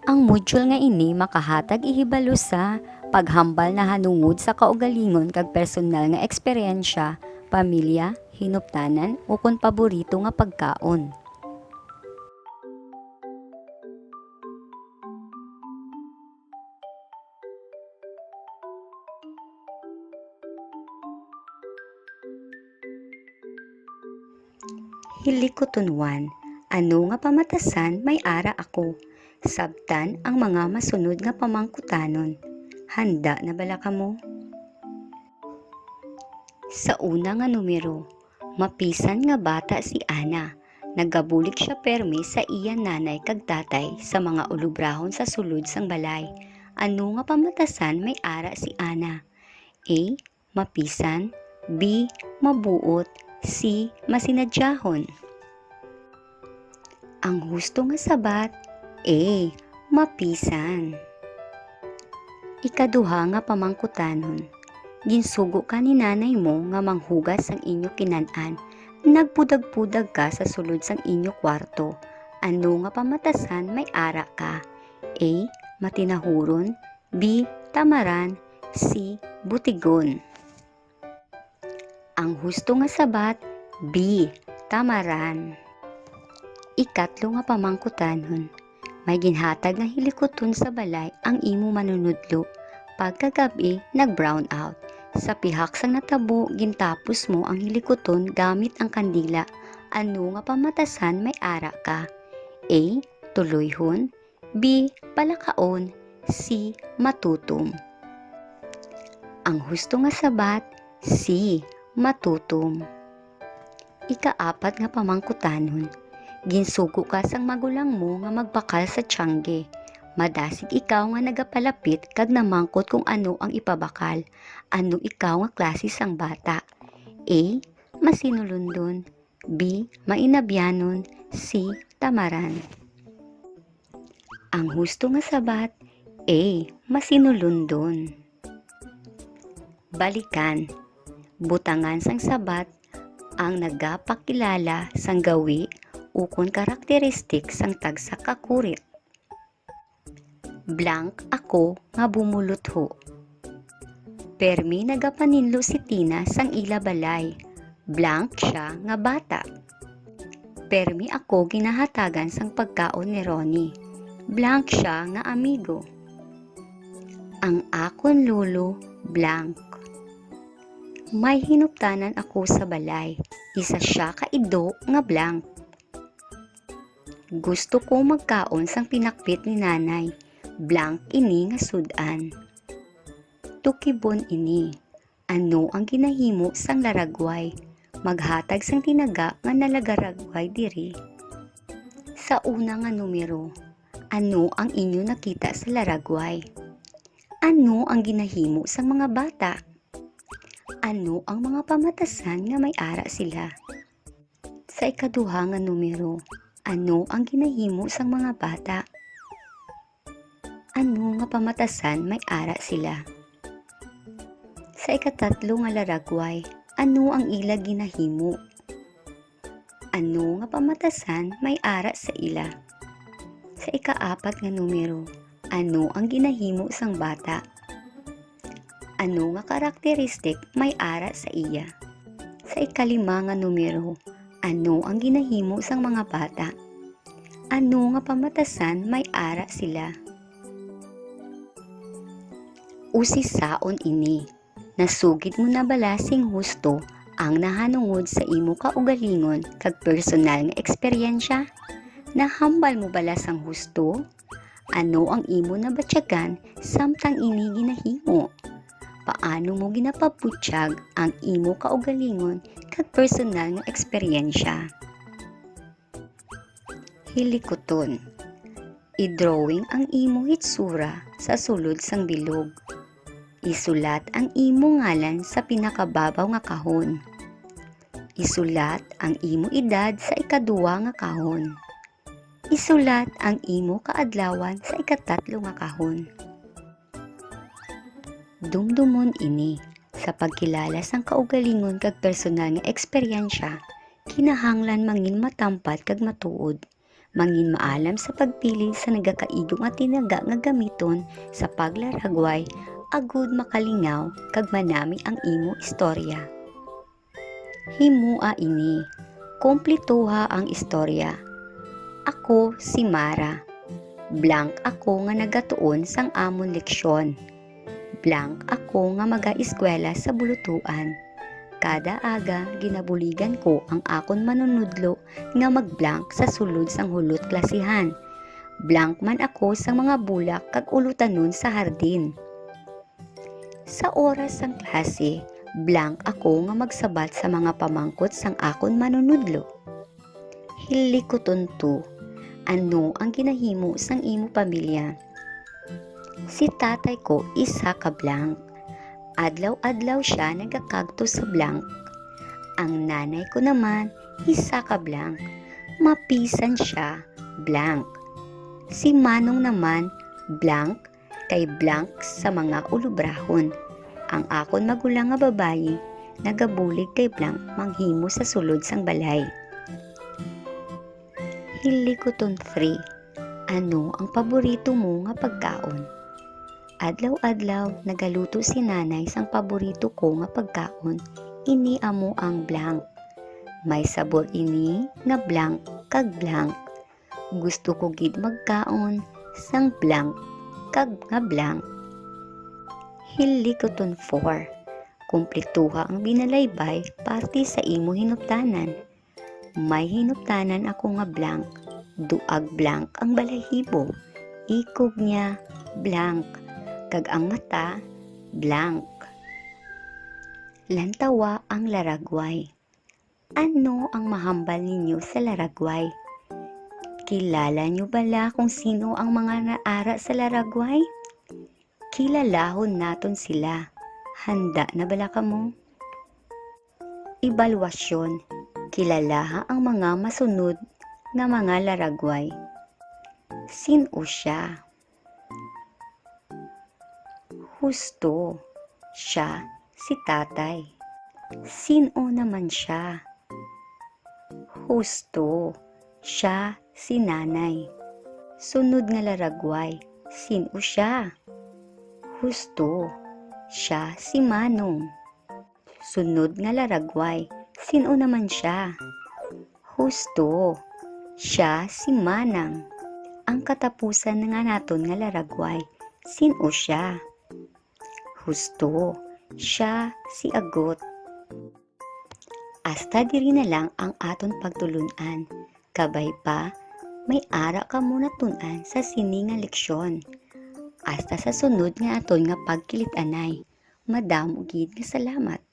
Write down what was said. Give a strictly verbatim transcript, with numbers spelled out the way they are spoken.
Ang module nga ini makahatag ihibalo sa paghambal nahanungod sa kaugalingon kag personal nga eksperyensya, pamilya, hinuptanan, ukon paborito nga pagkaon. Hilikuton one. Ano nga pamatasan may ara ako? Sabtan ang mga masunod nga pamangkutanon. Handa na bala kamo? Sa una nga numero, mapisan nga bata si Ana. Nagabulig sia permi sa iya nanay kag tatay sa mga ulubrahon sa sulod sang balay. Ano nga pamatasan may ara si Ana? A, mapisan. B, mabuot. C, masinadyahon. Ang husto nga sabat, A, mapisan. Ikaduha nga pamangkutanon, ginsugo ka ni nanay mo nga manghugas sang inyo kinan-an. Nagpudag-pudag ka sa sulod sang inyo kwarto. Ano nga pamatasan may ara ka? A, matinahuron. B, tamaran. C, butigon. Ang husto nga sabat, B, tamaran. Ikatlo nga pamangkutanon, may ginhatag nga hilikuton sa balay ang imo manunudlo. Pagkagab-i, nag-brown out. Sa pihak sang natabo, gintapos mo ang hilikuton gamit ang kandila. Ano nga pamatasan may ara ka? A, tuloyhon. B, palakaon. C, matutom. Ang husto nga sabat, C, matutom. Ikaapat nga pamangkutanon, ginsugo ka sang magulang mo nga magbakal sa tiangge. Madasig ikaw nga nagapalapit kag namangkot kung ano ang ipabakal. Ano ikaw nga klase sang bata? A, masinulundon. B, mainabyanon. C, tamaran. Ang husto nga sabat, A, masinulundon. Balikan. Butangan sang sabat ang nagapakilala sang gawi ukon karakteristik sang tagsa ka kurit. Blank ako nga bumulutho. Permi nagapaninlo si Tina sang ila balay. Blank sia nga bata. Permi ako ginahatagan sang pagkaon ni Ronnie. Blank sia nga amigo. Ang akon lolo, blank. May hinuptanan ako sa balay. Isa sia ka ido nga blank. Gusto ko magkaon sang pinakbit ni nanay. Blank ini nga sud-an. Tukibon ini. Ano ang ginahimo sang laragway? Maghatag sang tinaga nga nalagaragway diri. Sa una nga numero, ano ang inyo nakita sa laragway? Ano ang ginahimo sang mga bata? Ano ang mga pamatasan nga may ara sila? Sa ikaduha nga numero, ano ang ginahimo sang mga bata? Ano nga pamatasan may ara sila? Sa ikatatlo nga laragway, ano ang ila ginahimo? Ano nga pamatasan may ara sa ila? Sa ikaapat nga numero, ano ang ginahimo sang bata? Ano nga karakteristik may ara sa iya? Sa ikalima nga numero, ano ang ginahimo sang mga bata? Ano nga pamatasan may ara sila? Usisaon ini. Nasugid mo na bala sing husto ang nahanungod sa imo kaugalingon kag personal nga eksperyensya? Nahambal mo bala sang husto? Ano ang imo nabatyagan samtang ini ginahimo? Paano mo ginapabutyag ang imo kaugalingon kag personal nga eksperyensya? Hilikuton. I-drawing ang imo hitsura sa sulod sang bilog. Isulat ang imo ngalan sa pinakababaw nga kahon. Isulat ang imo edad sa ikaduha nga kahon. Isulat ang imo kaadlawan sa ikatatlo nga kahon. Dumdumon ini. Sa pagkilala sang kaugalingon kag personal nga eksperyensya, kinahanglan mangin matampat kag matuod. Mangin maalam sa pagpili sa nagakaigo nga tinaga nga gamiton sa paglaragway, agud makalingaw kag manami ang imo istorya. Himoa ini. Kumplituha ang istorya. Ako si Mara. Blank ako nga nagatuon sang amon leksyon. Blank ako nga magaeskwela sa bulutuan. Kada aga, ginabuligan ko ang akon manunudlo nga mag-blank sa sulod sang hulot klasihan. Blank man ako sang mga bulak kag ulutanon sa hardin. Sa oras sang klase, blank ako nga magsabat sa mga pamangkot sang akon manunudlo. Hilikuton two. Ano ang ginahimo sang imo pamilya? Si tatay ko isa ka blank. Adlaw-adlaw sia nagakagto sa blank. Ang nanay ko naman isa ka blank. Mapisan sia, blank. Si Manong naman, blank, kay blank sa mga ulobrahon. Ang akon magulang nga babayi nagabulig kay blank manghimo sa sulod sang balay. Hilikuton three. Ano ang paborito mo nga pagkaon? Adlaw-adlaw nagaluto si nanay sang paborito ko nga pagkaon. Ini amo ang blank. May sabor ini nga blank kag blank. Gusto ko gid magkaon sang blank kag nga blank. Hilikuton four. Kumplituha ang binalaybay parte sa imo hinuptanan. May hinuptanan ako nga blank. Duag blank ang balahibo. Ikog niya blank. Kag ang mata blank. Lantawa ang laragway. Ano ang mahambal ninyo sa laragway? Kilala nyo bala kung sino ang mga naara sa laragway? Kilalahon naton sila. Handa na bala kamo? Ebaluasyon. Kilalaha ang mga masunod nga mga laragway. Sin-o sia? Husto, sia si tatay. Sin-o naman sia? Husto, sia si nanay. Sunod nga laragway, sin-o sia? Husto, sia si manong. Sunod nga laragway, sin-o naman sia? Husto, sia si manang. Ang katapusan nga naton nga laragway, sin-o sia? Husto, sia si agot. Hasta diri na lang ang aton pagtulon-an. Kabay pa, may ara kamo natun-an sa sini nga leksyon. Hasta sa sunod nga aton nga pagkilit-anay. Madamo gid nga salamat.